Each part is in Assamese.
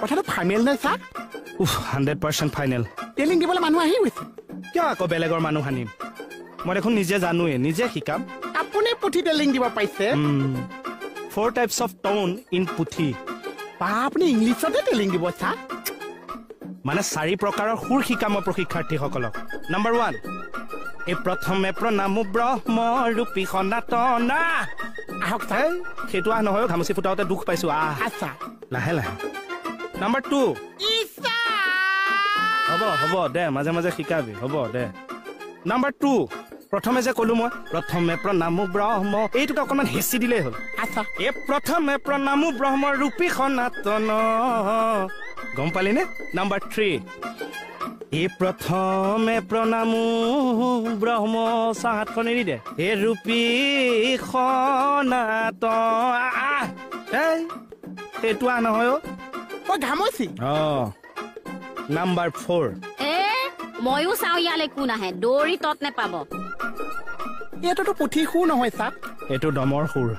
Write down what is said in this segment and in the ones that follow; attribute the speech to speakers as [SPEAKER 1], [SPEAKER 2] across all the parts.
[SPEAKER 1] কথাটো ফাইনেল নে ছাৰ?
[SPEAKER 2] উফ, 100% ফাইনেল।
[SPEAKER 1] ট্ৰেইনিং দিবলৈ মানুহ আহি গৈছে।
[SPEAKER 2] কিয় আকৌ বেলেগৰ মানুহ আনিম? মই দেখোন নিজে জানোৱে, নিজে শিকাম।
[SPEAKER 1] আপুনি পুথি ট্ৰেইনিং দিব পাৰিছে?
[SPEAKER 2] 4 types of tone in পুথি।
[SPEAKER 1] বা, আপুনি ইংলিছতে ট্ৰেইনিং দিব ছাৰ?
[SPEAKER 2] মানে 4 প্ৰকাৰৰ সুৰ শিকাম মই প্ৰশিক্ষাৰ্থীসকলক। নাম্বাৰ 1, এই প্ৰথমে প্ৰণামো ব্ৰহ্ম ৰূপী সনাতনা।
[SPEAKER 1] আহক ছাৰ।
[SPEAKER 2] সেইটো আহ নহয়, ঘামচি ফুটাওতে দুখ পাইছো। আহ,
[SPEAKER 1] আচ্ছা,
[SPEAKER 2] লাহে লাহে। নাম্বাৰ 2, হ'ব হ'ব দে, মাজে মাজে শিকাবি, হ'ব দে। নাম্বাৰ 2, প্ৰথমে যে ক'লো মই প্ৰথমে প্ৰণামো ব্ৰহ্ম, এইটোকে অকণমান হেঁচি দিলেই হ'ল।
[SPEAKER 1] আচ্ছা,
[SPEAKER 2] এই প্ৰথমে প্ৰণামো ব্ৰহ্ম ৰূপী সনাতন, গম পালিনে? নাম্বাৰ 3, এই প্ৰথমে প্ৰণামো ব্ৰহ্ম, চাহ হাতখন এৰি দে, এই ৰূপী সনাতন। আহ, এই সেইটো আহ নহয়
[SPEAKER 1] অ, ঘামচি।
[SPEAKER 2] অ, নাম্বাৰ 4,
[SPEAKER 3] এ ময়ো চাওঁ ইয়ালৈ কোন আহে, দৌৰি তত নেপাব।
[SPEAKER 1] এইটোতো পুথি সুৰ নহয় ছাৰ,
[SPEAKER 2] এইটো দমৰ সুৰ।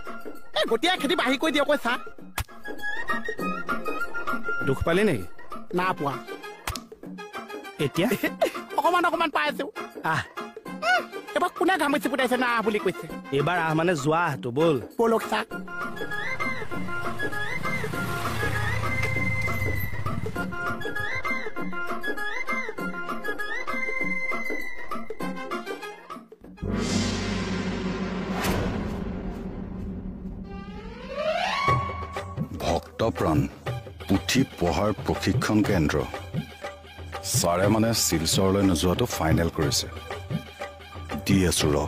[SPEAKER 1] এই গতিয়া খেতি বাঢ়ি কৰি দিয়ক ছাৰ।
[SPEAKER 2] দুখ পালি নেকি?
[SPEAKER 1] না পোৱা।
[SPEAKER 2] এতিয়া
[SPEAKER 1] অকমান অকমান পাই আছো।
[SPEAKER 2] আহ,
[SPEAKER 1] এবাৰ কোনে ঘামচি ফুটাইছে না আহ বুলি কৈছে?
[SPEAKER 2] এইবাৰ আহ মানে যোৱা আহটো। ব'ল
[SPEAKER 1] ব'লক ছাৰ।
[SPEAKER 4] ভক্তপ্ৰাণ পুথি পঢ়াৰ প্ৰশিক্ষণ কেন্দ্ৰ। ছাৰে মানে শিলচৰলৈ নোযোৱাটো ফাইনেল কৰিছে। দি আছো ৰ।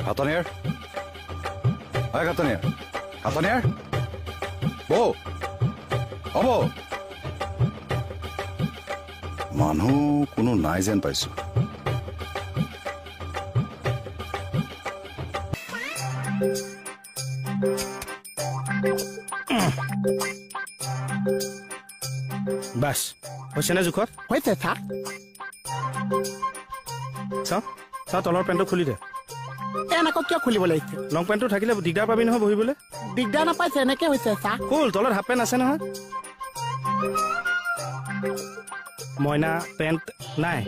[SPEAKER 4] খাটনিয়াৰ, হয় খাটনিয়াৰ, খাটনিয়াৰ, বৌ, হ'ব। মানুহ কোনো নাই যেন পাইছো।
[SPEAKER 2] বাছ, হৈছেনে জোখত?
[SPEAKER 1] হৈছে ছাৰ।
[SPEAKER 2] চাওঁ চাওঁ, তলৰ পেণ্টটো খুলি দে।
[SPEAKER 1] এনেকৈ কিয় খুলিব লাগিছে?
[SPEAKER 2] লং পেণ্টটো থাকিলে দিগদাৰ পাবি নহয় বহিবলৈ।
[SPEAKER 1] দিগদাৰ নাপাইছে, এনেকে হৈছে ছাৰ।
[SPEAKER 2] খোল, তলত হাফ পেণ্ট আছে নহয়। মইনা পেণ্ট নাই,